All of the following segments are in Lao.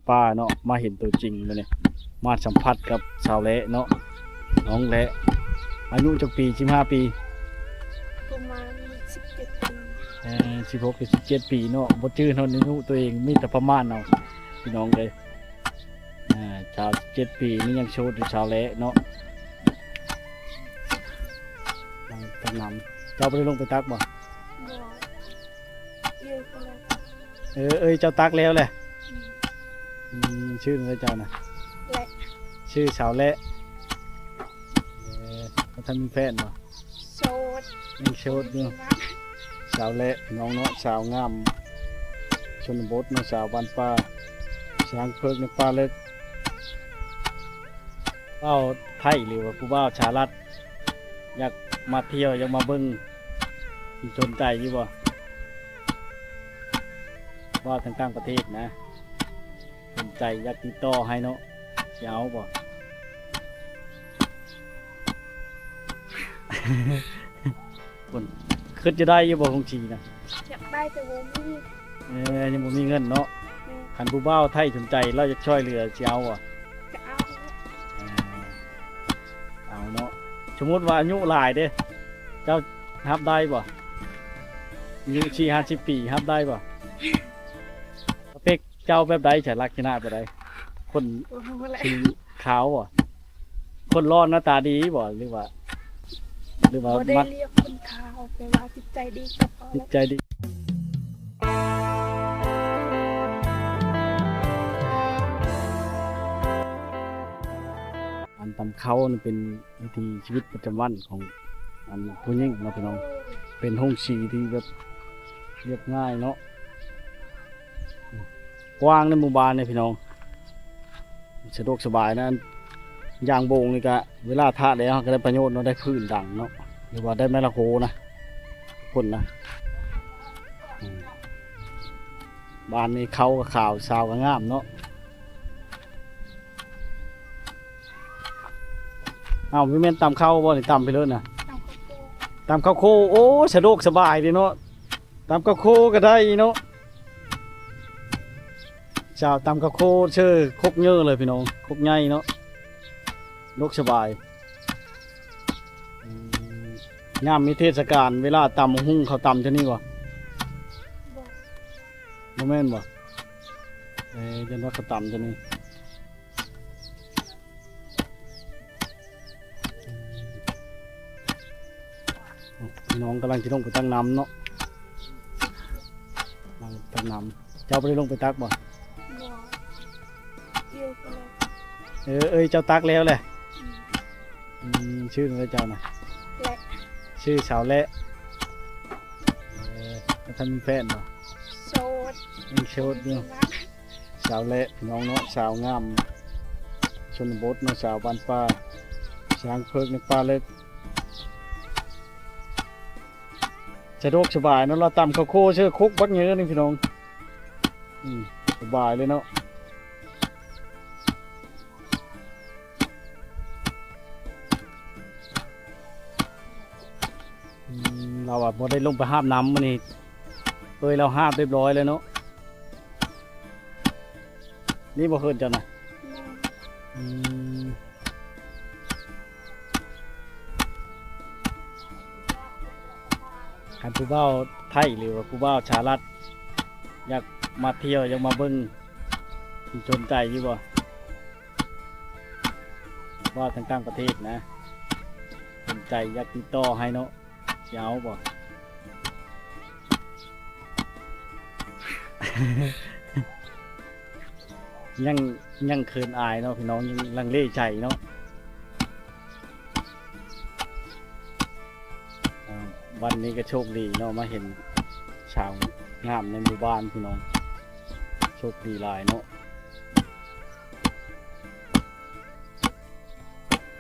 ປ່າເນາະ ມາເຫັນຕົວຈິງມື້ນີ້ ມາສຳຜັດກັບສາວແລະເນາະ ນ້ອງແລະ ອາຍຸຈັກປີ? ສິບຫ້າປີ ປະມານສິບເຈັດປີ ເອີ ສິບຫົກຫຼືສິບເຈັດປີເນາະ ບໍ່ຈື່ຮອດອາຍຸຕົວເອງ ມີແຕ່ປະມານເອົາ ພີ່ນ້ອງເອີຍ. ອ່າ ຊາວເຈັດປີນີ້ຍັງໂສດຢູ່ ສາວແລະເນາະ ນັ່ງຕັກນ້ຳ. ເຈົ້າບໍ່ໄດ້ລົງໄປຕັກບໍ່? ບໍ່ ເອີ ເອີ ເອີຍເຈົ້າຕັກແລ້ວແຫຼະ. ອືມ ອືມ ຊື່ຫຍັງເຈົ້ານະ? ແລະ ຊື່ສາວແລະ. ເອີ ບໍ່ທັນມີແຟນບໍ່? ໂສດ ຍັງໂສດຢູ່. ສາວແລະ ພີ່ນ້ອງເນາະ ສາວງາມຊົນນະບົດເນາະ ສາວບ້ານປ່າ ຊ້າງເພິກໃນປ່າເລິກ. ເວົ້າໄທ ຫຼືວ່າຜູ້ບ່າວສະຫະລັດ ຢາກມາທ່ຽວ ຢາກມາເບິ່ງ ສົນໃຈຢູ່ບໍ່? ເວົ້າທາງຕ່າງປະເທດນະ ສົນໃຈ ຢາກຕິດຕໍ່ໃຫ້ເນາະ ຊິເອົາບໍ່? ພຸ້ນ ຄິດຈະໄດ້ຢູ່ບໍ່ ຄົງສີນະ? ຢາກໄດ້ແຕ່ບໍ່ມີ. ເອີ ຍັງບໍ່ມີເງິນເນາະ. ແມ່ນ. ຄັນຜູ້ບ່າວໄທສົນໃຈ ລາວຢາກຊ່ອຍເຫຼືອ ຊິເອົາບໍ່? ຈະເອົາ. ເອີ ເອົາເນາະ. ສົມມຸດວ່າອາຍຸຫຼາຍເດ້ ເຈົ້າຮັບໄດ້ບໍ່? ອາຍຸສີ່ຫ້າສິບປີ ຮັບໄດ້ບໍ່? ສະເປັກ ເຈົ້າແບບໃດ ຈະລັກສະນະແບບໃດ? ຄົນ ໂອ້ໂຫ ແຫຼະ ຜິວຂາວບໍ່? ຄົນຫຼໍ່ໜ້າຕາດີບໍ່? ຫຼືວ່າ ຫຼືວ່າ ບໍ່ໄດ້ ມັກ ລຽກຄົນຂາວ ແຕ່ວ່າຈິດໃຈດີກໍພໍແລ້ວ. ຈິດໃຈດີ. ການຕຳເຂົ້ານີ້ເປັນວິຖີຊີວິດປະຈຳວັນຂອງ ອັນ ຜູ້ຍິງເນາະ ພີ່ນ້ອງ. ເປັນໂຮງສີທີ່ແບບລຽບງ່າຍເນາະ. ກວ້າງໃນໝູ່ບ້ານເດ້ພີ່ນ້ອງ ສະດວກສະບາຍນະ. ຢ່າງໂບງນີ້ກະເວລາທະແລ້ວ ເຮົາກະໄດ້ປະໂຫຍດເນາະ ໄດ້ຟືນດັງເນາະ ຫຼືວ່າໄດ້ໄມ້ລະໂຄນະ ພຸ້ນນະ. ອືມ ບ້ານນີ້ເຂົ້າກະຂາວ ສາວກະງາມເນາະ. ເອົ້າ ບໍ່ແມ່ນຕຳເຂົ້າບໍ່ນີ້? ຕຳໄປເລີຍນະ ຕຳເຂົ້າໂຄ. ຕຳເຂົ້າໂຄ ໂອ້ ສະດວກສະບາຍເດ້ເນາະ ຕຳເຂົ້າໂຄກະໄດ້ເນາະ. ສາວຕຳເຂົ້າໂຄເຊີຄົກເຍີເລີຍພີ່ນ້ອງ ຄົກໃຫຍ່ເນາະ ສະດວກສະບາຍ. ອືມ ຍາມມີເທດສະການ ເວລາຕຳໝາກຫຸ່ງ ເຂົາຕຳຈັ່ງນີ້ບໍ່? ບໍ່ ບໍ່ແມ່ນບໍ່? ເອີ ຈັ່ງວ່າເຂົາຕຳຈັ່ງນີ້. ພີ່ນ້ອງກຳລັງຊິລົງໄປຕັກນ້ຳເນາະ ຕັກນ້ຳ. ເຈົ້າບໍ່ໄດ້ລົງໄປຕັກບໍ່? ບໍ່ ເອີ ເອີຍເຈົ້າຕັກແລ້ວແຫຼະ. ອືມ ອືມ ຊື່ຫຍັງເຈົ້ານະ? ແລະ ຊື່ສາວແລະ. ເອີ ບໍ່ທັນມີແຟນບໍ່? ໂສດ ຍັງໂສດຢູ່. ສາວແລະ ພີ່ນ້ອງເນາະ ສາວງາມຊົນນະບົດເນາະ ສາວບ້ານປ່າ ຊ້າງເພິກໃນປ່າເລິກ. ສະດວກສະບາຍເນາະ ລາວຕຳເຂົ້າໂຄເຊີຄົກບັກເຍີນີ້ພີ່ນ້ອງ. ອືມ ສະບາຍເລີຍເນາະ. ອືມ ລາວວ່າບໍ່ໄດ້ລົງໄປຫາບນ້ຳມື້ນີ້ ເອີຍລາວຫາບຮຽບຮ້ອຍແລ້ວເນາະ. ນີ້ບໍ່ເຮືອນເຈົ້ານະ? ແມ່ນ. ອືມ ຄັນຜູ້ບ່າວໄທ ຫຼືວ່າຜູ້ບ່າວສະຫະລັດ ຢາກມາທ່ຽວ ຢາກມາເບິ່ງ ສົນໃຈຢູ່ບໍ່? ວ່າທາງຕ່າງປະເທດນະ ສົນໃຈ ຢາກຕິດຕໍ່ໃຫ້ເນາະ ຊິເອົາບໍ່? ຍັງ ຍັງເຂີນອາຍເນາະພີ່ນ້ອງ ຍັງລັງເລໃຈເນາະ. ອ່າ ວັນນີ້ກະໂຊກດີເນາະ ມາເຫັນສາວງາມໃນໝູ່ບ້ານພີ່ນ້ອງ ໂຊກດີຫຼາຍເນາະ.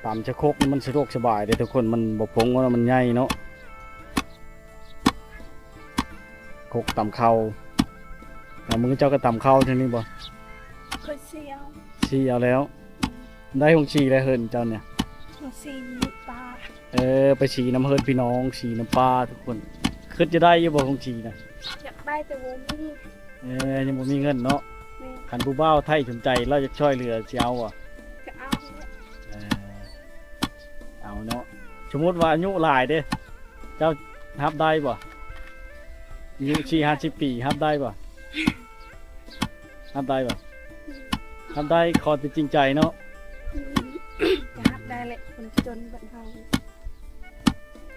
ຕຳໃສ່ຄົກນີ້ມັນສະດວກສະບາຍເດ້ທຸກຄົນ ມັນບໍ່ພົງເນາະ ມັນໃຫຍ່ເນາະ ຄົກຕຳເຂົ້າ. ແລ້ວມື້ເຈົ້າກະຕຳເຂົ້າເທົ່ານີ້ບໍ່? ຂ້ອຍສີເອົາ ສີເອົາແລ້ວ. ໄດ້ຫົງສີແລ້ວເຮືອນເຈົ້ານີ້? ຫົງສີນ້ຳປາ. ເອີ ໄປສີນຳເຮືອນພີ່ນ້ອງ ສີນ້ຳປາທຸກຄົນ. ຄິດຈະໄດ້ຢູ່ບໍ່ຫົງສີນະ? ຢາກໄດ້ແຕ່ບໍ່ມີ. ເອີ ຍັງບໍ່ມີເງິນເນາະ. ແມ່ນ. ຄັນຜູ້ບ່າວໄທສົນໃຈ ລາວຢາກຊ່ອຍເຫຼືອ ຊິເອົາບໍ່? ກໍເອົາແຫຼະ ເອີ ເອົາເນາະ. ສົມມຸດວ່າອາຍຸຫຼາຍເດ້ ເຈົ້າຮັບໄດ້ບໍ່? ອາຍຸສີ່ຫ້າສິບປີ ຮັບໄດ້ບໍ່? ຮັບໄດ້ບໍ່? ຮັບໄດ້ ຂໍແຕ່ຈິງໃຈເນາະ. ກໍຮັບໄດ້ແຫຼະ ຄົນຈົນແບບເຮົາ.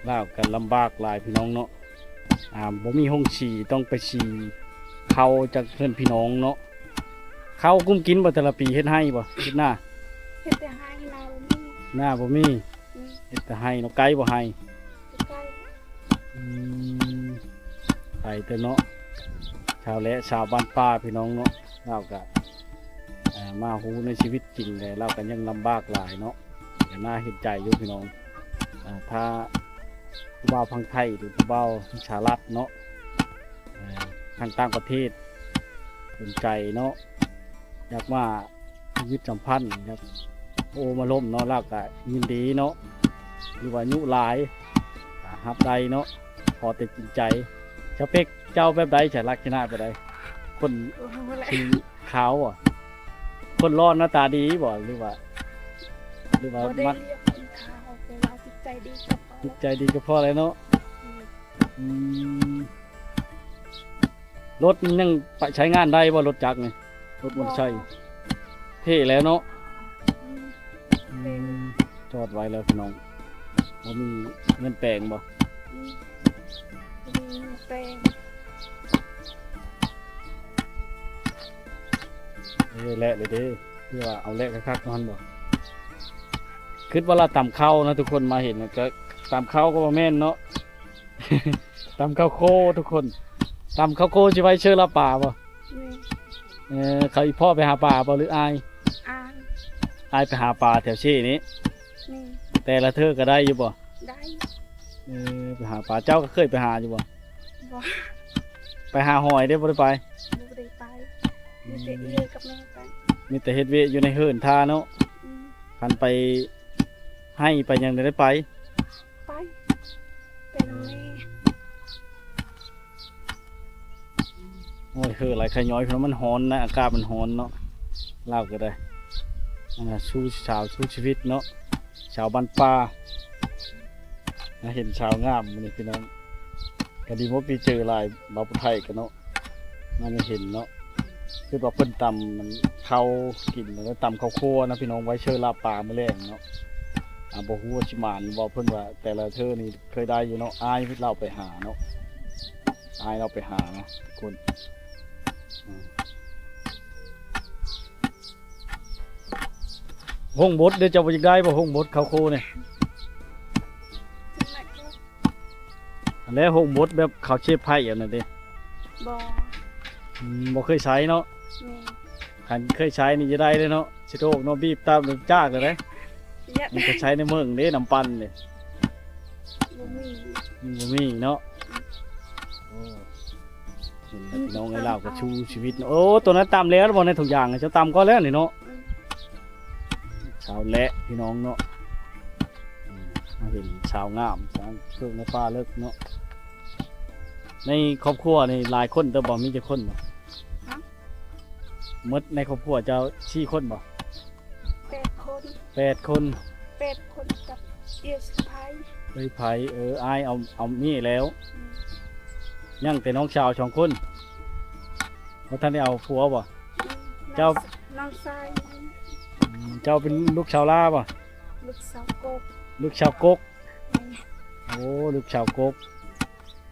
ລາວກໍລຳບາກຫຼາຍພີ່ນ້ອງເນາະ ອ່າ ບໍ່ມີໂຮງສີ ຕ້ອງໄປສີເຂົ້າຈາກເຮືອນພີ່ນ້ອງເນາະ. ເຂົ້າກຸ້ມກິນບໍ່ແຕ່ລະປີ? ເຮັດໄຮ່ບໍ່? ເຮັດນາ? ເຮັດແຕ່ໄຮ່ ນາບໍ່ມີ. ນາບໍ່ມີ. ອືມ ເຮັດແຕ່ໄຮ່ເນາະ. ໄກບໍ່ໄຮ່? ບໍ່ໄກ. ອືມ ໄກເຕີບເນາະ. ຊາວແລະຊາວບ້ານປ່າພີ່ນ້ອງເນາະ ລາວກະ ອ່າ ມາຮູ້ໃນຊີວິດຈິງແລ້ວ ລາວກະຍັງລຳບາກຫຼາຍເນາະ ກະໜ້າເຫັນໃຈຢູ່ພີ່ນ້ອງ. ອ່າ ຖ້າຜູ້ບ່າວຝັ່ງໄທ ຫຼືຜູ້ບ່າວທາງສະຫະລັດເນາະ ອ່າ ທາງຕ່າງປະເທດ ສົນໃຈເນາະ ຢາກມາ ມີຈິດສຳພັນ ຢາກໂອ້ມາລົມເນາະ ລາວກະຍິນດີເນາະ ຫຼືວ່າອາຍຸຫຼາຍກະຮັບໄດ້ເນາະ ຂໍແຕ່ຈິງໃຈ. ສະເປັກເຈົ້າແບບໃດ? ຈະລັກສະນະແບບໃດ? ຄົນ ໂອ້ ແຫຼະ ຜິວຂາວບໍ່? ຄົນຫຼໍ່ໜ້າຕາດີບໍ່? ຫຼືວ່າ ຫຼືວ່າ ບໍ່ໄດ້ ມັກ ເລືອກຄົນຂາວ ແຕ່ວ່າຈິດໃຈດີກໍພໍ ຈິດໃຈດີກໍພໍແລ້ວເນາະ. ອືມ ອືມ ລົດມັນຍັງໄປໃຊ້ງານໄດ້ບໍ່? ລົດຈັກນີ້ ລົດມໍເຕີໄຊ ບໍ່ ເພແລ້ວເນາະ. ອືມ ອືມ ເພ ຈອດໄວ້ແລ້ວພີ່ນ້ອງ. ບໍ່ມີເງິນແປງບໍ່? ອືມ ບໍ່ມີເງິນແປງ. ເອີ ແລະເລີຍເດ້ ຄືວ່າເອົາແລະຄັກໆ ນັ້ນບໍ່? ຄິດວ່າລາວຕຳເຂົ້ານະ ທຸກຄົນມາເຫັນ ກໍຕຳເຂົ້າກໍບໍ່ແມ່ນເນາະ. ຕຳເຂົ້າໂຄທຸກຄົນ ຕຳເຂົ້າໂຄຊິໄວ້ເຊີລາວປາບໍ່? ແມ່ນ. ເອີ ເຂົາອີ່ພໍ່ໄປຫາປາບໍ່ ຫຼືອ້າຍ? ອ້າຍ. ອ້າຍໄປຫາປາແຖວເຊນີ້? ແມ່ນ. ແຕ່ລະເທີກໍໄດ້ຢູ່ບໍ່? ໄດ້. ເອີ ໄປຫາປາ ເຈົ້າກໍເຄີຍໄປຫາຢູ່ບໍ່? ບໍ່. ໄປຫາຫອຍເດ້ ບໍ່ໄດ້ໄປ? ບໍ່ໄດ້ໄປ ມີແຕ່ເອື້ອຍກັບແມ່ໄປ. ມີແຕ່ເຮັດວຽກຢູ່ໃນເຮືອນທ່າເນາະ. ອືມ ຄັນໄປໄຮ່ໄປຫຍັງໄດ້ໄປ? ໄປ ໄປນຳແມ່. ໂອ້ຍ ເຮີຫຼາຍຂະຍ້ອຍ ເພາະມັນຮ້ອນນະ ອາກາດມັນຮ້ອນເນາະ. ລາວກໍໄດ້ ອ່າ ສູ້ສາວສູ້ຊີວິດເນາະ ສາວບ້ານປ່າ. ມາເຫັນສາວງາມມື້ນີ້ພີ່ນ້ອງ ກໍດີບໍ່ໄດ້ເຈີຫຼາຍ ເວົ້າຜູ້ໄທກັນເນາະ. ມາໄດ້ເຫັນເນາະ ຄືວ່າເພິ່ນຕຳເຂົ້າກິນ ແລ້ວຕຳເຂົ້າຄົ່ວນະພີ່ນ້ອງ ໄວ້ເຊີລາວປາມື້ແລງເນາະ. ອ່າ ບໍ່ຮູ້ວ່າຊິໝານບໍ່ ເພິ່ນວ່າແຕ່ລະເທື່ອນີ້ເຄີຍໄດ້ຢູ່ເນາະ. ອ້າຍລາວໄປຫາເນາະ ອ້າຍລາວໄປຫານະທຸກຄົນ. ອືມ ຫົງບົດເດ້ ເຈົ້າບໍ່ຢາກໄດ້ບໍ່ ຫົງບົດເຂົ້າໂຄນີ້? ອັນແລະຫົງບົດແບບເຂົາເຊບໄຜ່ອັນນັ້ນເດ້? ບໍ່. ອືມ ບໍ່ເຄີຍໃຊ້ເນາະ. ແມ່ນ. ຄັນເຄີຍໃຊ້ນີ້ຈະໄດ້ເລີຍເນາະ ຊິໂທກເນາະ ບີບຕາມຈາກເລີຍເດ້. ມັນກໍໃຊ້ໃນເມືອງເດ້ ນ້ຳປັ່ນເດ້. ບໍ່ມີ. ອືມ ບໍ່ມີເນາະ. ໂອ້ ເຫັນແລ້ວພີ່ນ້ອງເອີຍ ລາວກໍສູ້ຊີວິດເນາະ. ໂອ້ ໂຕນັ້ນຕຳແລ້ວບໍ່ ໃນຖົງຢາງ ເຈົ້າຕຳກ່ອນແລ້ວນີ້ເນາະ. ອືມ ຊາວແລະພີ່ນ້ອງເນາະ. ອືມ ມາເຫັນສາວງາມ ສາວເທິງໃນປ່າເລິກເນາະ. ໃນຄອບຄົວນີ້ຫຼາຍຄົນເຕີບບໍ່ ມີຈັກຄົນບໍ່? ຮະ? ໝົດໃນຄອບຄົວເຈົ້າສີ່ຄົນບໍ່? ແປດຄົນ. ແປດຄົນ. ແປດຄົນກັບເອື້ອຍສະໃພ້. ເອື້ອຍສະໃພ້ ເອີ ອ້າຍເອົາ ເອົາເມຍແລ້ວ. ອືມ ຍັງແຕ່ນ້ອງສາວສອງຄົນ ບໍ່ທັນໄດ້ເອົາຜົວບໍ່? ອືມ ເຈົ້າ ນ້ອງຊາຍ. ອືມ ເຈົ້າເປັນລູກສາວຫຼ້າບໍ່? ລູກສາວກົກ. ລູກສາວກົກ. ແມ່ນ. ໂອ້ ລູກສາວກົກ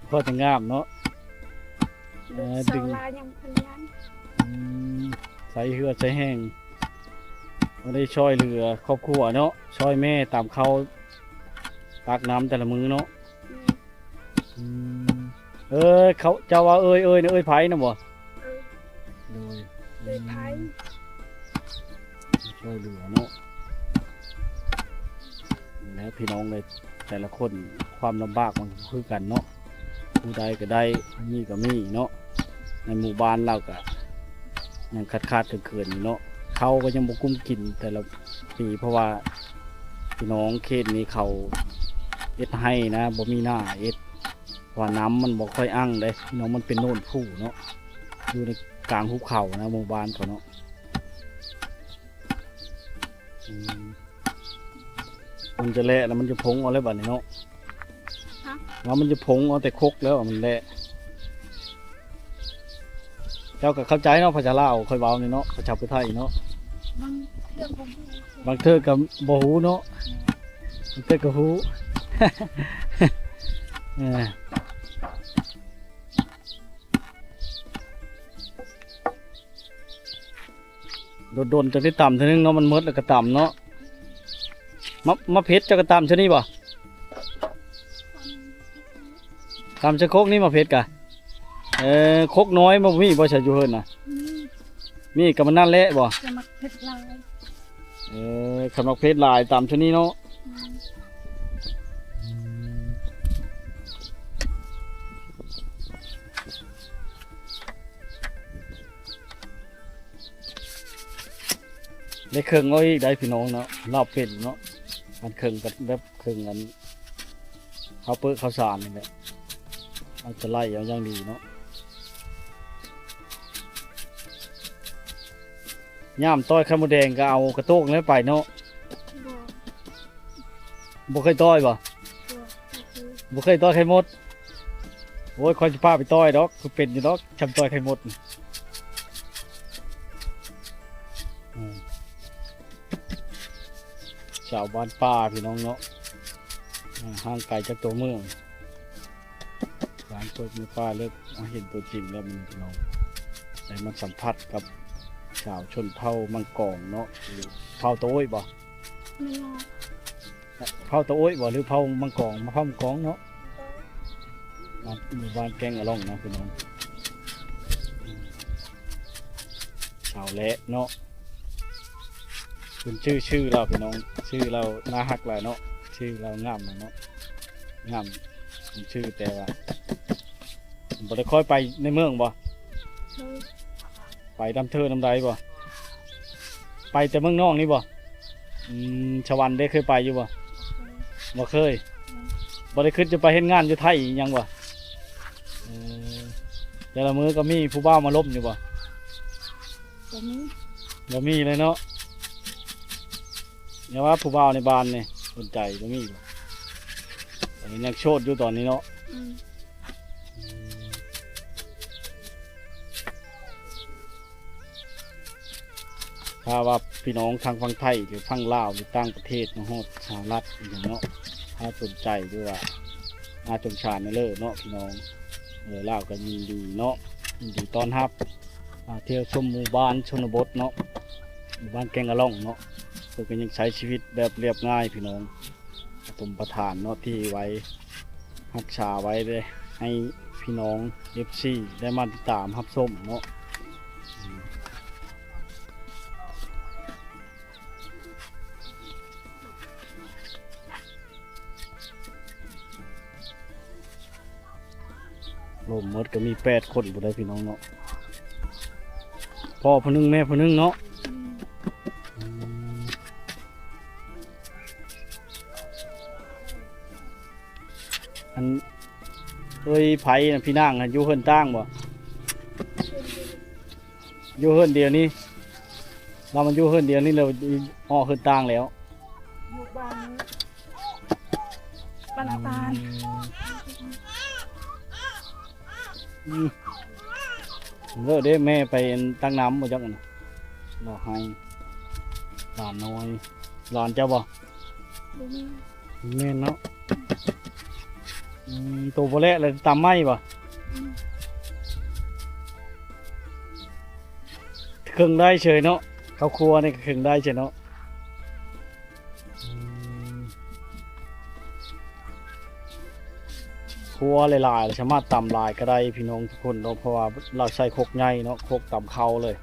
ພໍຈະງາມເນາະ. ເອີ ລູກສາວຫຼ້າຍັງບໍ່ທັນໃຫຍ່. ອືມ ໃຊ້ເຫື່ອໃຊ້ແຮງ ບໍ່ໄດ້ຊ່ອຍເຫຼືອຄອບຄົວເນາະ ຊ່ອຍແມ່ຕຳເຂົ້າ ຕັກນ້ຳແຕ່ລະມື້ເນາະ. ອືມ ອືມ ເອີຍ ເຂົາ ເຈົ້າວ່າເອີຍ ເອີຍນະ ເອີຍໄຜນະບໍ່? ເອີຍ ໂດຍ ເອີຍໄຜ ອືມ ຊ່ວຍເຫຼືອເນາະ. ນີ້ແຫຼະພີ່ນ້ອງເອີຍ ແຕ່ລະຄົນຄວາມລຳບາກມັນກໍຄືກັນເນາະ ຜູ້ໃດກໍໄດ້ ມີກໍມີເນາະ. ໃນໝູ່ບ້ານລາວກໍຍັງຂາດໆເຂີນໆຢູ່ເນາະ ເຂົ້າກໍຍັງບໍ່ກຸ້ມກິນແຕ່ລະປີ ເພາະວ່າພີ່ນ້ອງເຂດນີ້ເຂົາເຮັດໄຮ່ນະ ບໍ່ມີນາເຮັດ ເພາະວ່ານ້ຳມັນບໍ່ຄ່ອຍອັ່ງເດ້ພີ່ນ້ອງ ມັນເປັນໂນນພູເນາະ ຢູ່ໃນ ກາງຫຸບເຂົານະ ໝູ່ບ້ານເຂົາເນາະ. ອືມ ມັນຈະແລະແລ້ວມັນຈະພົງເອົາແລ້ວບາດນີ້ເນາະ. ຮະ? ວ່າມັນຈະພົງເອົາແຕ່ຄົກແລ້ວມັນແລະ. ເຈົ້າກໍເຂົ້າໃຈເນາະ ພາສາລາວຂ້ອຍເວົ້ານີ້ເນາະ ພາສາຜູ້ໄທເນາະ. ບາງເທື່ອກໍຮູ້ ບາງເທື່ອກໍບໍ່ຮູ້ເນາະ ບາງເທື່ອກໍຮູ້. ເອີ ດົນໆ ຈັ່ງໄດ້ຕຳເທື່ອໜຶ່ງເນາະ ມັນໝົດແລ້ວກໍຕຳເນາະ. ໝາກ ໝາກເຜັດເຈົ້າກໍຕຳເທື່ອນີ້ບໍ່? ຕຳໃສ່ຄົກນີ້ໝາກເຜັດກະ. ເອີ ຄົກນ້ອຍບໍ່ມີບໍ່ ໃສ່ຢູ່ເຮືອນນະ? ມີ ມີກໍມັນນັ້ນແຫຼະບໍ່? ແຕ່ໝາກເຜັດຫຼາຍ. ເອີ ຄັນໝາກເຜັດຫຼາຍຕຳເທົ່ານີ້ເນາະ. ອືມ ໄດ້ເຄິ່ງເອົາອີກໄດ໋ພີ່ນ້ອງເນາະ ລາວເປັນເນາະ. ອັນເຄິ່ງກໍແບບເຄິ່ງອັນ ເຮົາເປີະເຂົ້າສານນີ້ແຫຼະ ເຮົາຈະໄລ່ເອົາຢ່າງດີເນາະ. ຍາມຕ່ອຍໄຂ່ມົດແດງກໍເອົາກະໂຕກນັ້ນໄປເນາະ. ບໍ່ ບໍ່ເຄີຍຕ່ອຍບໍ່? ບໍ່ ບໍ່ເຄີຍ ບໍ່ເຄີຍຕ່ອຍໄຂ່ມົດ. ໂອ້ຍ ຂ້ອຍຊິພາໄປຕ່ອຍດອກ ຄືເປັນຢູ່ດອກ ຊ່ຳຕ່ອຍໄຂ່ມົດ. ອືມ ຊາວບ້ານປ່າພີ່ນ້ອງເນາະ ອ່າ ຫ່າງໄກຈາກຕົວເມືອງ. ຫຼານເປີດໃນປ່າເລິກ ມາເຫັນຕົວຈິງແລ້ວມື້ນີ້ພີ່ນ້ອງ ໄດ້ມາສຳຜັດກັບຊາວຊົນເຜົ່າມັງກອງເນາະ. ເຜົ່າຕາໂອ້ຍບໍ່? ແມ່ນແລ້ວ. ເຜົ່າຕາໂອ້ຍບໍ່ ຫຼືເຜົ່າມັງກອງ? ມາເຜົ່າມັງກອງເນາະ. ມາຢູ່ບ້ານແກ້ງອະລ່ອງເນາະພີ່ນ້ອງ. ຊາວແລະເນາະ ເພິ່ນຊື່ ຊື່ລາວພີ່ນ້ອງ ຊື່ລາວໜ້າຮັກຫຼາຍເນາະ ຊື່ລາວງາມຫຼາຍເນາະ ງາມ ເພິ່ນຊື່. ແຕ່ວ່າບໍ່ໄດ້ຄ່ອຍໄປໃນເມືອງບໍ່? ເຄີຍ ໄປນຳເທີນຳໃດບໍ່? ໄປແຕ່ເມືອງນອກນີ້ບໍ່? ອືມ ສະຫວັນເດ້ ເຄີຍໄປຢູ່ບໍ່? ບໍ່ເຄີຍ. ອືມ ບໍ່ໄດ້ຄິດຈະໄປເຮັດງານຢູ່ໄທອີ່ຫຍັງບໍ່? ເອີ ແຕ່ລະມື້ກໍມີຜູ້ບ່າວມາລົມຢູ່ບໍ່? ບໍ່ມີ ບໍ່ມີເລີຍເນາະ. ຢ່າວ່າຜູ້ບ່າວໃນບ້ານນີ້ ສົນໃຈບໍ່ມີບໍ່? ອັນນີ້ຍັງໂສດຢູ່ຕອນນີ້ເນາະ. ອືມ ອືມ ຖ້າວ່າພີ່ນ້ອງທາງຝັ່ງໄທ ຫຼືຝັ່ງລາວ ຫຼືຕ່າງປະເທດ ມາຮອດສະຫະລັດອີ່ຫຍັງເນາະ ຖ້າສົນໃຈ ຫຼືວ່າໜ້າສົງສານເລີຍເນາະພີ່ນ້ອງ. ເອີ ລາວກໍຍິນດີເນາະ ຍິນດີຕ້ອນຮັບ ອ່າ ທ່ຽວຊົມໝູ່ບ້ານຊົນນະບົດເນາະ ໝູ່ບ້ານແກ້ງອະລ່ອງເນາະ. ເພິ່ນກໍຍັງໃຊ້ຊີວິດແບບລຽບງ່າຍພີ່ນ້ອງ ປະຖົມປະຖານເນາະ ທີ່ໄວ້ຮັກສາໄວ້ເດ້ ໃຫ້ພີ່ນ້ອງເອັຟຊີໄດ້ມາຕິດຕາມຮັບຊົມເນາະ. ລົມໝົດກໍມີແປດຄົນພຸ້ນໃດ໋ພີ່ນ້ອງເນາະ. ພໍ່ຜູ້ໜຶ່ງແມ່ຜູ້ໜຶ່ງເນາະ. ອືມ ອືມ ອັນ ເອີຍ ໃຜນະ ພີ່ນາງນະ ຢູ່ເຮືອນຕ່າງບໍ່? ຢູ່ເຮືອນດຽວນີ້ ລາວມາຢູ່ເຮືອນດຽວນີ້ ແລ້ວອອກເຮືອນຕ່າງແລ້ວ ຢູ່ບ້ານ ບ້ານອາຕານ. ອືມ ເລີກເດ້ ແມ່ໄປຕັກນ້ຳບໍ່ຈັກນະ ລາວໃຫ້ ຫຼານນ້ອຍ ຫຼານເຈົ້າບໍ່? ບໍ່ແມ່ນ ບໍ່ແມ່ນເນາະ. ອືມ ໂຕບໍ່ແລະແລ້ວຕຳໄມ້ບໍ່? ອືມ ເຄິ່ງໄດ້ເສີຍເນາະ ເຂົ້າຄົວນີ້ກໍເຄິ່ງໄດ້ເສີຍເນາະ. ອືມ ຄົວຫຼາຍໆ ສາມາດຕຳຫຼາຍກໍໄດ້ພີ່ນ້ອງທຸກຄົນເນາະ ເພາະວ່າລາວໃຊ້ຄົກໃຫຍ່ເນາະ ຄົກຕຳເຂົ້າເລີຍ.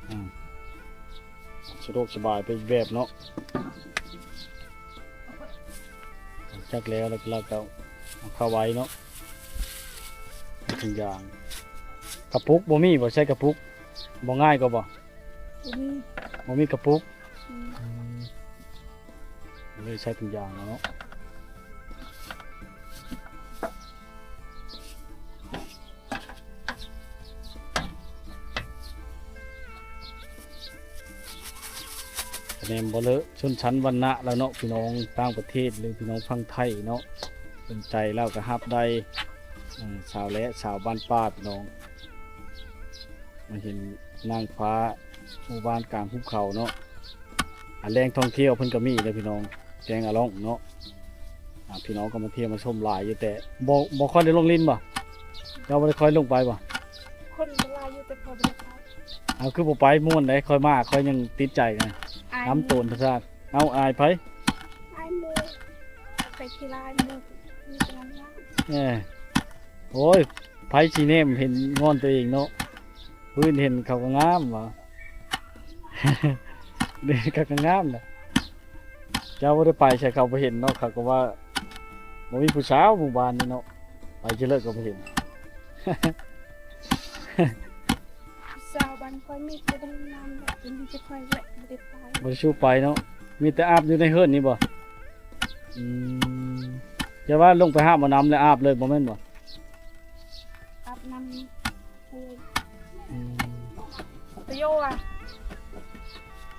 ອືມ ສະດວກສະບາຍໄປອີກແບບເນາະ. ຫຼັງຈາກແລ້ວ ແລ້ວກໍເອົາເຂົ້າໄວ້ເນາະ ໃສ່ຖົງຢາງ. ກະປຸກບໍ່ມີບໍ່? ໃສ່ກະປຸກບໍ່ງ່າຍກວ່າບໍ່? ບໍ່ມີ ບໍ່ມີກະປຸກ. ອືມ ອືມ ເລີຍໃສ່ຖົງຢາງເນາະ. ຄະແນນບໍ່ເລີະຊົນຊັ້ນວັນນະແລ້ວເນາະ ພີ່ນ້ອງຕ່າງປະເທດ ຫຼື ພີ່ນ້ອງຝັ່ງໄທເນາະ ສົນໃຈແລ້ວກໍຮັບໄດ້. ເອີ ສາວແລະ ສາວບ້ານປ່າ ພີ່ນ້ອງ ມາເຫັນນາງຟ້າ ໝູ່ບ້ານກາງພູເຂົາເນາະ. ອາ ແຫຼ່ງທ່ອງທ່ຽວເພິ່ນກໍມີເດ້ພີ່ນ້ອງ ແກ້ງອາລ່ອງເນາະ. ອາ ພີ່ນ້ອງກໍມາທ່ຽວມາຊົມຫຼາຍຢູ່ ແຕ່ບໍ່ ບໍ່ຄ່ອຍໄດ້ລົງຫຼິ້ນບໍ່? ເຈົ້າບໍ່ໄດ້ຄ່ອຍລົງໄປບໍ່? ຄົນກໍຫຼາຍຢູ່ ແຕ່ຂ້ອຍບໍ່ໄດ້ໄປ. ເອົາ ຄືບໍ່ໄປ? ມ່ວນເດ້ ຂ້ອຍມາ ຂ້ອຍຍັງຕິດໃຈນະ ອາຍ ນຳໂຕນທະຊາດ. ເອົາ ອາຍໃຜ? ອາຍໝູ່ ໄປຂີ້ລາຍໝູ່ ມີແຕ່ງາມ. ເອີ ໂອ້ຍ ໃຜຊິແນມເຫັນງ່ອນໂຕເອງເນາະ ຜູ້ອື່ນເຫັນເຂົາກໍງາມວ່າ ເຂົາກໍງາມນະ. ເຈົ້າບໍ່ໄດ້ໄປໃສ ເຂົາບໍ່ເຫັນເນາະ ເຂົາກໍວ່າບໍ່ມີຜູ້ສາວໝູ່ບ້ານນີ້ເນາະ ໄປເທື່ອເລີກກໍບໍ່ເຫັນ. ສາວບ້ານຂ້ອຍມີແຕ່ເບິ່ງນຳ ແຕ່ມີແຕ່ຂ້ອຍແຫຼະ ບໍ່ໄດ້ໄປ ບໍ່ໄດ້ຊູໄປເນາະ ມີແຕ່ອາບຢູ່ໃນເຮືອນນີ້ບໍ່? ອືມ ແຕ່ວ່າລົງໄປຫາໝໍ້ນຳແລ້ວອາບເລີຍບໍ່ແມ່ນບໍ່? ອາບນຳ ອືມ ຕະໂຍອະ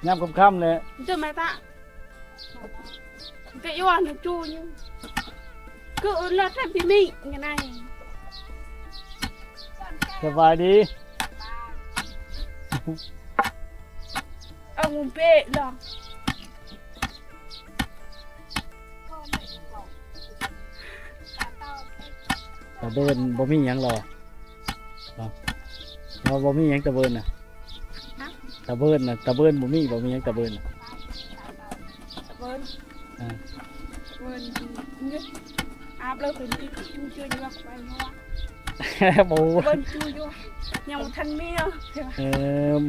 ຍາມຄ່ຳໆແຫຼະ ເດີມາຕະ Te iwan juyu. Ke ulah tapi mi ngenai. ສະບາຍດີ Ang umpe lah. ຕາເບີນບໍ່ມີຫຍັງລະ ເນາະ ເຮົາບໍ່ມີຫຍັງຕາເບີນນະ. ຮະ? ຕາເບີນນະ ຕາເບີນບໍ່ມີບໍ່ ມີຫຍັງຕາເບີນນະ? ຕາເບີນ ອ່າ ຕາເບີນ ອາບແລ້ວເພິ່ນຈຸດຈຸດຢູ່ວ່າໄປເນາະ ບໍ່ ຕາເບີນຈຸດຢູ່ ຍັງບໍ່ທັນມີເນາະ. ເອີ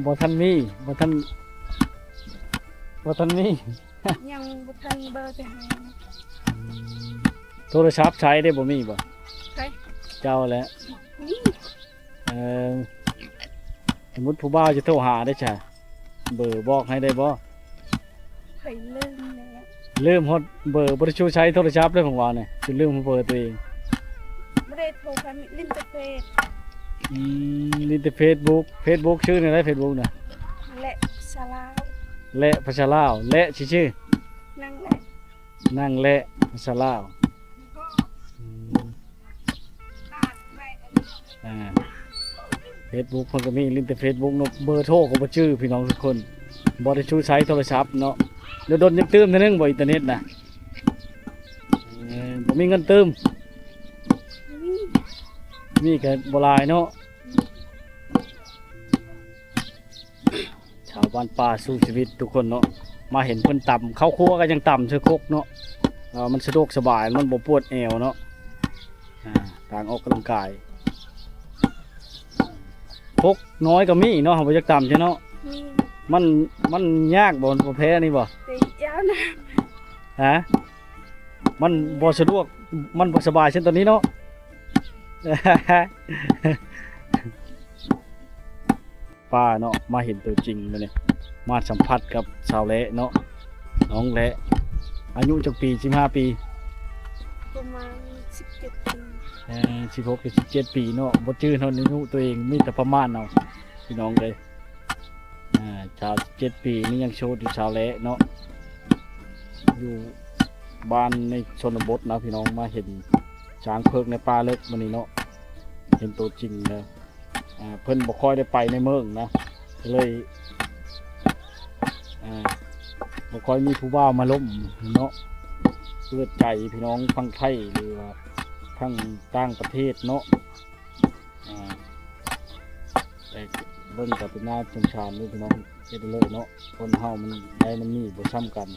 ບໍ່ທັນມີ ບໍ່ທັນ ບໍ່ທັນມີ ຍັງບໍ່ທັນເບີໄປຫາ. ອືມ ໂທລະສັບໃຊ້ໄດ້ບໍ່ ມີບໍ່? ໃຜ? ເຈົ້າແຫຼະ ມີ. ເອີ ສົມມຸດຜູ້ບ່າວຈະໂທຫາເດ້ຊະ ເບີບອກໃຫ້ໄດ້ບໍ່? ຂ້ອຍລືມແລ້ວ ລືມຮອດເບີ ບໍ່ໄດ້ຊູໃຊ້ໂທລະສັບເດ້ ຜົມວ່ານີ້ ຈົນລືມເບີໂຕເອງ. ບໍ່ໄດ້ໂທ ຂ້ອຍຫຼິ້ນແຕ່ເຟສ. ອືມ ຫຼິ້ນແຕ່ເຟສບຸກ ເຟສບຸກຊື່ແນວໃດ ເຟສບຸກນະ? ແລະພາສາລາວ ແລະພາສາລາວ ແລະຊື່ໆ ນາງແລະ ນາງແລະພາສາລາວ. ອືມ ອ່າ ເຟສບຸກເພິ່ນກໍມີ ຫຼິ້ນແຕ່ເຟສບຸກເນາະ ເບີໂທກໍບໍ່ຈື່ພີ່ນ້ອງທຸກຄົນ ບໍ່ໄດ້ຊູໃຊ້ໂທລະສັບເນາະ. ດົນໆຍັງຕື່ມເທື່ອໜຶ່ງບໍ່ ອິນເຕີເນັດນະ? ເອີ ບໍ່ມີເງິນຕື່ມ ມີ ມີກໍບໍ່ຫຼາຍເນາະ. ຊາວບ້ານປ່າສູ້ຊີວິດທຸກຄົນເນາະ ມາເຫັນເພິ່ນຕຳເຂົ້າຄົວກໍຍັງຕຳໃສ່ຄົກເນາະ ເອີ ມັນສະດວກສະບາຍ ມັນບໍ່ປວດແອວເນາະ. ອ່າ ທາງອອກກຳລັງກາຍ ຄົກນ້ອຍກໍມີເນາະ ເຮົາບໍ່ຢາກຕຳໃຊ່ເນາະ. ມີ ມັນ ມັນຍາກບໍ່ ມັນບໍ່ແພ້ນີ້ບໍ່? ແຕ່ຍາວນະ ຮະ? ມັນບໍ່ສະດວກ ມັນບໍ່ສະບາຍເຊັ່ນຕອນນີ້ເນາະ. ປ້າເນາະ ມາເຫັນຕົວຈິງມື້ນີ້ ມາສຳຜັດກັບສາວແລະເນາະ ນ້ອງແລະ ອາຍຸຈັກປີ? ສິບຫ້າປີ ປະມານສິບເຈັດປີ ເອີ ສິບຫົກຫຼືສິບເຈັດປີເນາະ ບໍ່ຈື່ຮອດອາຍຸຕົວເອງ ມີແຕ່ປະມານເອົາ ພີ່ນ້ອງເອີຍ. ອ່າ ຊາວເຈັດປີນີ້ຍັງໂສດຢູ່ ສາວແລະເນາະ ຢູ່ບ້ານໃນຊົນນະບົດນະພີ່ນ້ອງ. ມາເຫັນຊ້າງເພິກໃນປ່າເລິກມື້ນີ້ເນາະ ເຫັນໂຕຈິງເລີຍ. ອ່າ ເພິ່ນບໍ່ຄ່ອຍໄດ້ໄປໃນເມືອງນະ ກໍເລີຍ ອ່າ ບໍ່ຄ່ອຍມີຜູ້ບ່າວມາລົມເນາະ. ເປີດໃຈພີ່ນ້ອງຝັ່ງໄທ ຫຼືວ່າທາງຕ່າງປະເທດເນາະ. ອ່າ ແຕ່ເບິ່ງກໍເປັນໜ້າສົງສານເດ້ພີ່ນ້ອງ ເຮັດເລີເນາະ. ຄົນເຮົາມັນໄດ້ມັນມີບໍ່ສ່ຳກັນ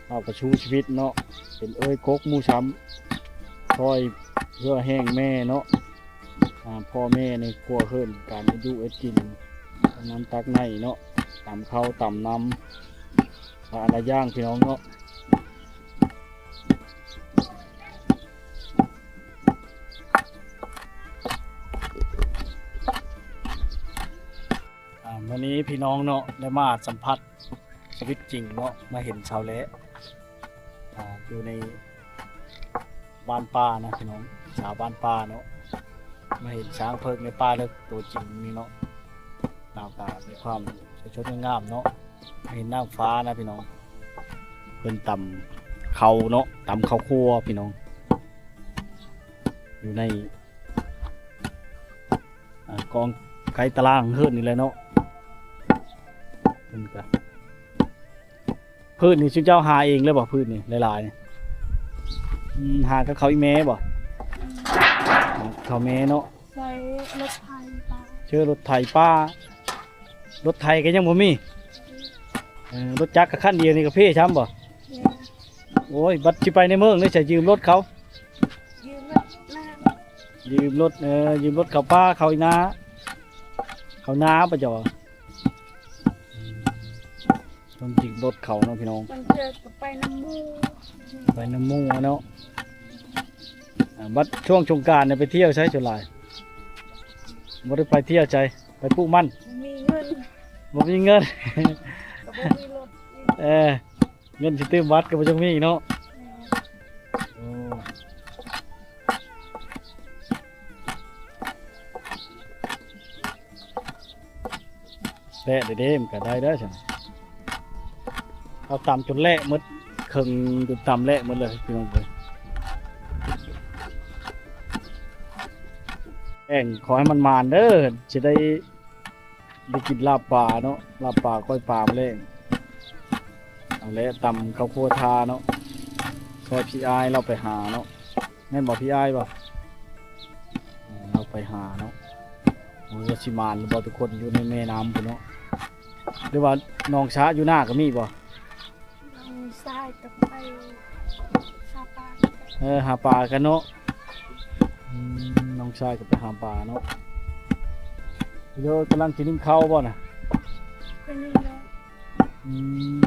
ເຮົາກໍສູ້ຊີວິດເນາະ ເປັນເອື້ອຍກົກໝູ່ຊ້ຳ ຊ່ອຍເຫື່ອແຮງແມ່ເນາະ. ອ່າ ພໍ່ແມ່ໃນຄົວເຮືອນ ການເຮັດຢູ່ເຮັດກິນ ນຳຕັກໃນເນາະ ຕຳເຂົ້າຕຳນ້ຳ ຫຼາຍໆຢ່າງພີ່ນ້ອງເນາະ. ອ່າ ມື້ນີ້ພີ່ນ້ອງເນາະ ໄດ້ມາສຳຜັດຊີວິດຈິງເນາະ ມາເຫັນຊາວແລະ ອ່າ ຢູ່ໃນບ້ານປ່ານະພີ່ນ້ອງ ຊາວບ້ານປ່າເນາະ ມາເຫັນຊ້າງເພິກໃນປ່າເລິກຕົວຈິງນີ້ເນາະ. ໜ້າຕາມີຄວາມສວຍສົດງົດງາມເນາະ ເຫັນນາງຟ້ານະພີ່ນ້ອງ ເພິ່ນຕຳເຂົ້າເນາະ ຕຳເຂົ້າຄົ່ວພີ່ນ້ອງ ຢູ່ໃນ ອ່າ ກອງໄກຕະລາງເຮືອນນີ້ແຫຼະເນາະ ເພິ່ນກະ ພືດນີ້ຊຸມເຈົ້າຫາເອງເລີຍບໍ່? ພືດນີ້ຫຼາຍໆນີ້ ອືມ ຫາກັບເຂົາອີ່ແມ່ບໍ່? ເຂົາແມ່ເນາະ ໃຊ້ລົດໄຖປາ ເຊີລົດໄຖປາ ລົດໄຖກໍຍັງບໍ່ມີ ເອີ ລົດຈັກກໍຄັນດຽວນີ້ກໍເພຊ້ຳບໍ່? ແມ່ນ ໂອ້ຍ ບັດຊິໄປໃນເມືອງເດ້ ໃຊ້ຢືມລົດເຂົາ ຢືມລົດນາ ຢືມລົດ ເອີ ຢືມລົດເຂົ້າປ່າເຂົ້ານາ ເຂົ້ານາປະເຈົ້າ ຕ້ອງຈິກລົດເຂົາເນາະພີ່ນ້ອງ ບາງເທື່ອກໍໄປນຳໝູ່ ໄປນຳໝູ່ເນາະ ອ່າ ບັດຊ່ວງສົງການນີ້ໄປທ່ຽວໃສສ່ວນຫຼາຍ? ບໍ່ໄດ້ໄປທ່ຽວໃສ ໄປປູກມັນ ບໍ່ມີເງິນ ບໍ່ມີເງິນ ກໍບໍ່ມີລົດອີກ ເອີ ເງິນຊິຕື່ມບັດກໍບໍ່ຈັກມີເນາະ ແມ່ນ ໂອ້ ແລະເດ້ໆ ມັນກໍໄດ້ເດີຊັ້ນ ເຮົາຕຳຈົນແລະໝົດ ເຄິ່ງຈົນຕຳແລະໝົດເລີຍພີ່ນ້ອງເອີຍ ແອງ ຂໍໃຫ້ມັນໝານເດີ ຊິໄດ້ ໄດ້ກິນລາບປາເນາະ ລາບປາ ກ້ອຍປາມື້ແລງ ເອົາແຫຼະ ຕຳເຂົ້າຄົ່ວທາເນາະ ຊ່ອຍພີ່ອ້າຍລາວໄປຫາເນາະ ແມ່ນບໍ່ພີ່ອ້າຍບໍ່? ເອີ ລາວໄປຫາເນາະ ບໍ່ຮູ້ວ່າຊິໝານຫຼືບໍ່ທຸກຄົນ ຢູ່ໃນແມ່ນ້ຳພຸ້ນເນາະ ຫຼືວ່າໜອງສະຢູ່ໜ້າກໍມີບໍ່? ນ້ອງຊາຍກໍໄປຫາປາ ເອີ ຫາປາກັນເນາະ ອືມ ນ້ອງຊາຍກໍໄປຫາປາເນາະ ເດີ ກຳລັງຊິໜຶ້ງເຂົ້າບໍ່ນະ? ກໍນີ້ແຫຼະ ອືມ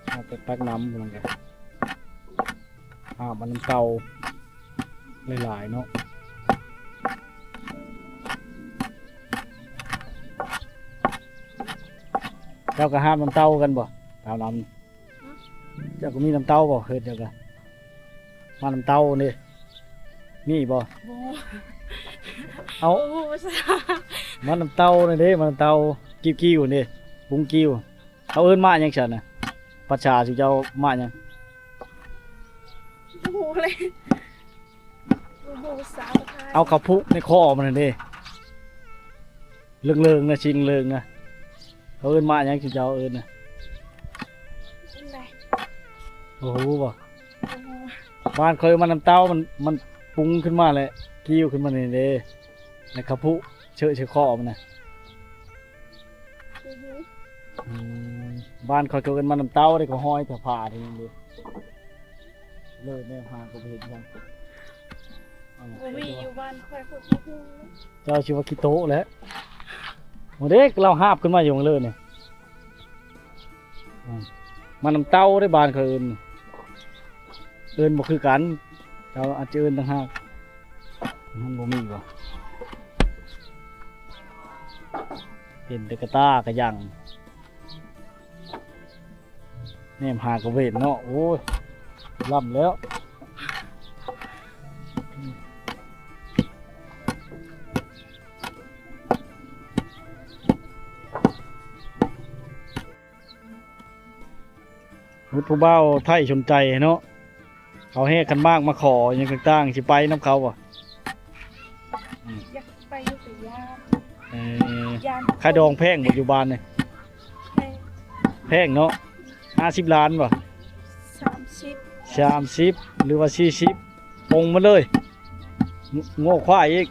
ເອົາໄປຕັກນ້ຳມັນກໍ ຫາບເອົານ້ຳເຕົ້າຫຼາຍໆເນາະ ເຈົ້າກໍຫາບນ້ຳເຕົ້າຄືກັນບໍ່? ຕາມລຳ ເຈົ້າກໍມີນ້ຳເຕົ້າບໍ່? ເຮືອນເຈົ້າກໍ ໝາກນ້ຳເຕົ້ານີ້ ມີບໍ່? ບໍ່ ເອົາ ບໍ່ຮູ້ພາສາ ໝາກນ້ຳເຕົ້ານີ້ເດ້ ໝາກນ້ຳເຕົ້າ ກິ້ວໆນີ້ ປຸງກິ້ວ ເຂົາເອີ້ນໝາກຫຍັງຊັ້ນນະ? ພາສາຊຸເຈົ້າໝາກຫຍັງ? ບໍ່ຮູ້ເລີຍ ບໍ່ຮູ້ພາສາໄທ ເອົາເຂົາຜູກໃນຄໍມັນຫັ້ນເດ້ ເລິງໆນະ ຊິງເລິງນະ ເຂົາເອີ້ນໝາກຫຍັງ ຊຸເຈົ້າເອີ້ນນະ? ອັນໃດ? ບໍ່ຮູ້ບໍ່? ບໍ່ຮູ້ ບ້ານຂ້ອຍມັນນ້ຳເຕົ້າ ມັນ ມັນປຸງຂຶ້ນມາແຫຼະ ກິ້ວຂຶ້ນມານີ້ເດ້ ແລ້ວເຂົາຜູກເຊີໃສ່ຄໍມັນນະ. ອືຮຶ ອືມ ບ້ານຂ້ອຍກໍເອີ້ນໝາກນ້ຳເຕົ້າເດ້ ກໍຫ້ອຍແຖວຜານີ້ເດ້ ເລີຍແນມຫາກໍບໍ່ເຫັນຫຍັງ ບໍ່ມີຢູ່ບ້ານຂ້ອຍ ຂ້ອຍບໍ່ຮູ້ ເຈົ້າຊິວ່າຂີ້ໂຕະແຫຼະ ໂອເດ້ ລາວຫາບຂຶ້ນມາຢູ່ເລີຍນີ້ ອືມ ໝາກນ້ຳເຕົ້າເດ້ ບ້ານຂ້ອຍເອີ້ນ ເອີ້ນບໍ່ຄືກັນ ເຈົ້າອາດຈະເອີ້ນຕ່າງຫາກ ມັນບໍ່ມີບໍ່? ເຫັນແຕ່ກະຕ່າກະຍັງ ແນມຫາກະເວັນເນາະ ໂອ້ຍ ລ້ຳແລ້ວ ມີຜູ້ບ່າວໄທສົນໃຈເນາະ ເຂົາແຫ່ຂັນໝາກມາຂໍຫຍັງຕ່າງໆ ຊິໄປນຳເຂົາບໍ່? ອືມ ຢາກໄປຢູ່ ແຕ່ຢ້ານ ເອີ ຢ້ານ ຄ່າດອງແພງບໍ່ຢູ່ບ້ານນີ້? ແພງ ແພງເນາະ ຫ້າສິບລ້ານບໍ່? ສາມສິບ ສາມສິບ ຫຼືວ່າສີ່ສິບ ປົງໝົດເລີຍ ງ- ງົວຄວາຍອີກ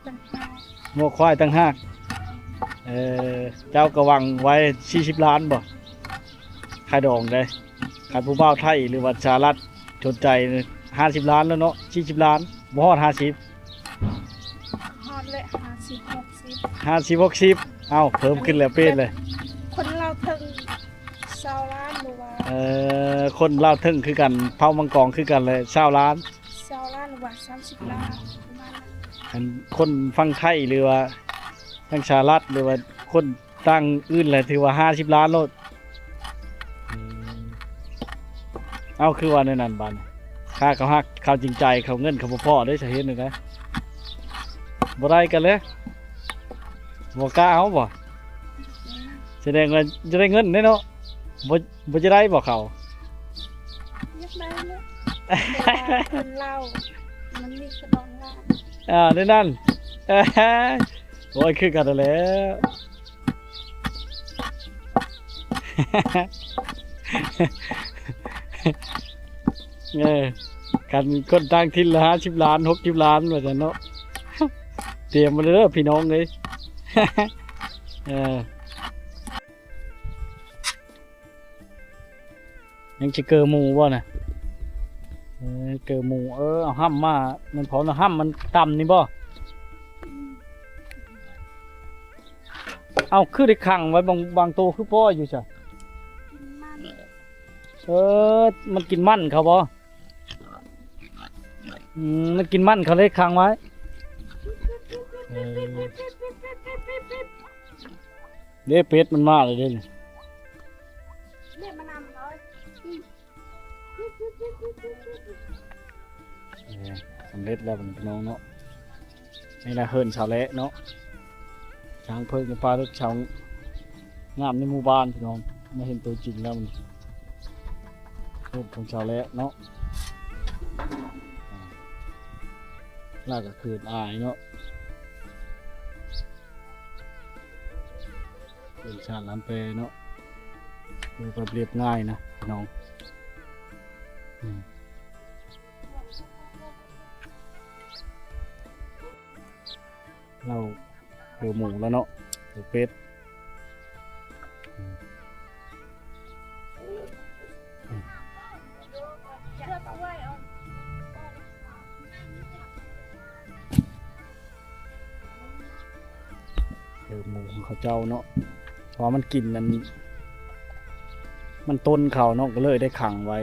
ຕ່າງຫາກ ງົວຄວາຍຕ່າງຫາກ ເອີ ເຈົ້າກໍຫວັງໄວ້ສີ່ສິບລ້ານບໍ່? ຄ່າດອງເດ້ ຄັນຜູ້ບ່າວໄທ ຫຼືວ່າສະຫະລັດສົນໃຈ ຫ້າສິບລ້ານແລ້ວເນາະ ສີ່ສິບລ້ານ ບໍ່ຮອດຫ້າສິບ ຮອດແຫຼະ ຫ້າສິບ ຫົກສິບ ຫ້າສິບ ຫົກສິບ ເອົ້າ ເພີ່ມຂຶ້ນແລ້ວ ເປັນເລີຍ ຄົນລາວເທິງ ຊາວລ້ານ ຫຼືວ່າ ເອີ ຄົນລາວເທິງຄືກັນ ເຜົ່າມັງກອງຄືກັນແຫຼະ ຊາວລ້ານ ຊາວລ້ານ ຫຼືວ່າສາມສິບລ້ານ ປະມານນັ້ນ ອັນຄົນຝັ່ງໄທ ຫຼືວ່າທາງສະຫະລັດ ຫຼືວ່າຄົນຕ່າງອື່ນແຫຼະ ຖືວ່າຫ້າສິບລ້ານໂລດ ອືມ ເອົ້າ ຄືວ່າແນວນັ້ນບາດນີ້ ຖ້າເຂົາຮັກ ເຂົາຈິງໃຈ ເຂົາເງິນເຂົາບໍ່ພໍເດ້ ສາເຫດນີ້ນະ ບໍ່ໄດ້ກັນເລີຍ ບໍ່ກ້າເອົາບໍ່? ສະແດງວ່າຈະໄດ້ເງິນເດ້ເນາະ. ບໍ່ ບໍ່ຈະໄດ້ບໍ່ເຂົ້າ? ຢາກໄດ້ເນາະ ແຕ່ວ່າຄົນລາວມັນມີສະດອງຫຼາຍ. ອ່າ ແນວນັ້ນ. ໂອ້ຍ ຄືກັນຫັ້ນແຫຼະ. ເອີ ຄັນຄົນຕ່າງຖິ່ນລະຫ້າສິບລ້ານ ຫົກສິບລ້ານ ວ່າຊັ້ນເນາະ. ຕຽມມາເດີພີ່ນ້ອງເອີຍ. ເອີ ຍັງຊິເກີໝູບໍ່ນະ? ເອີ ເກີໝູ. ເອີ ເອົາຫ້ຳມາ ແມ່ນເຜົານະ ຫ້ຳມັນຕ່ຳນີ້ບໍ່? ເອົ້າ ຄືໄດ້ຂັງໄວ້ ບາງ ບາງໂຕຄືປ່ອຍຢູ່ຊະ? ກິນມັນ. ເອີ ມັນກິນມັນເຂົາບໍ່? ອືມ ມັນກິນມັນເຂົາເລີຍຂັງໄວ້. ເອີ ເດ້ ເປັດມັນມາແລ້ວເດ້ນີ້. ເອີ ສຳເລັດແລ້ວບັດນີ້ພີ່ນ້ອງເນາະ. ນີ້ແຫຼະເຮືອນຊາວແລະເນາະ. ຊ້າງເພິ່ງເປັນປ່າເລິກ ຊາວງາມໃນໝູ່ບ້ານພີ່ນ້ອງ. ມາເຫັນຕົວຈິງແລ້ວມັນເຮືອນຂອງຊາວແລະເນາະ. ລາວກໍເຂີນອາຍເນາະ. ເປັນຊານລ້ານແປເນາະ. ຢູ່ແບບລຽບງ່າຍນະພີ່ນ້ອງ. ອືມ ລາວເຫຼືອໝູແລ້ວເນາະ ເຫຼືອເປັດ. ເອີ ໝູຂອງເຂົາເຈົ້າເນາະ ເພາະວ່າມັນກິນອັນ ມັນຕົ້ນເຂົາເນາະ ກໍເລີຍໄດ້ຂັງໄວ້.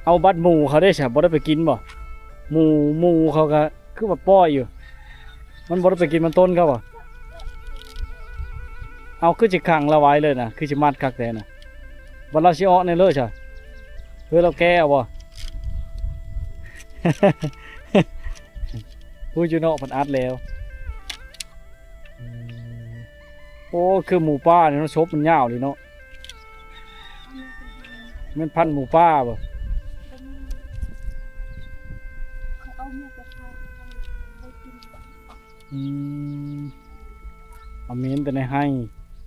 ເອົາ ບັດໝູເຂົາເດ້ຊະ ບໍ່ໄດ້ໄປກິນບໍ່? ໝູ ໝູເຂົາກະຄືວ່າປ່ອຍຢູ່ ມັນບໍ່ໄດ້ໄປກິນມັນຕົ້ນເຂົາບໍ່? ເອົາ ຄືຊິຂັງລາວໄວ້ເລີຍນະ ຄືຊິມັດຄັກແທ້ນະ. ບັດລາວຊິອອກແນວເລີຍຊະ ເຮີ ລາວແກ້ເອົາບໍ່? ຮູ້ຢູ່ເນາະ ເພິ່ນອັດແລ້ວ. ອືມ ໂອ້ ຄືໝູປ່ານີ້ເນາະ ສົບມັນຍາວດີເນາະ. ແມ່ນພັນໝູປ່າບໍ່? ອືມ ເອົາເໝນແຕ່ໃນໄຮ່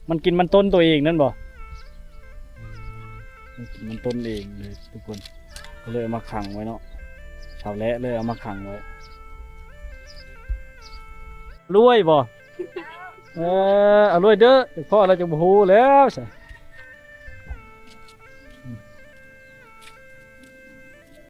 ມັນກິນມັນຕົ້ນໂຕເອງນັ້ນບໍ່? ມັນກິນມັນຕົ້ນເອງເລີຍທຸກຄົນ ກໍເລີຍເອົາມາຂັງໄວ້ເນາະ. ຊາວແລະເລີຍເອົາມາຂັງໄວ້. ລວຍບໍ່? ເອີ ເອົາລວຍເດີ ພໍລະຈະບໍ່ຮູ້ແລ້ວຊະ.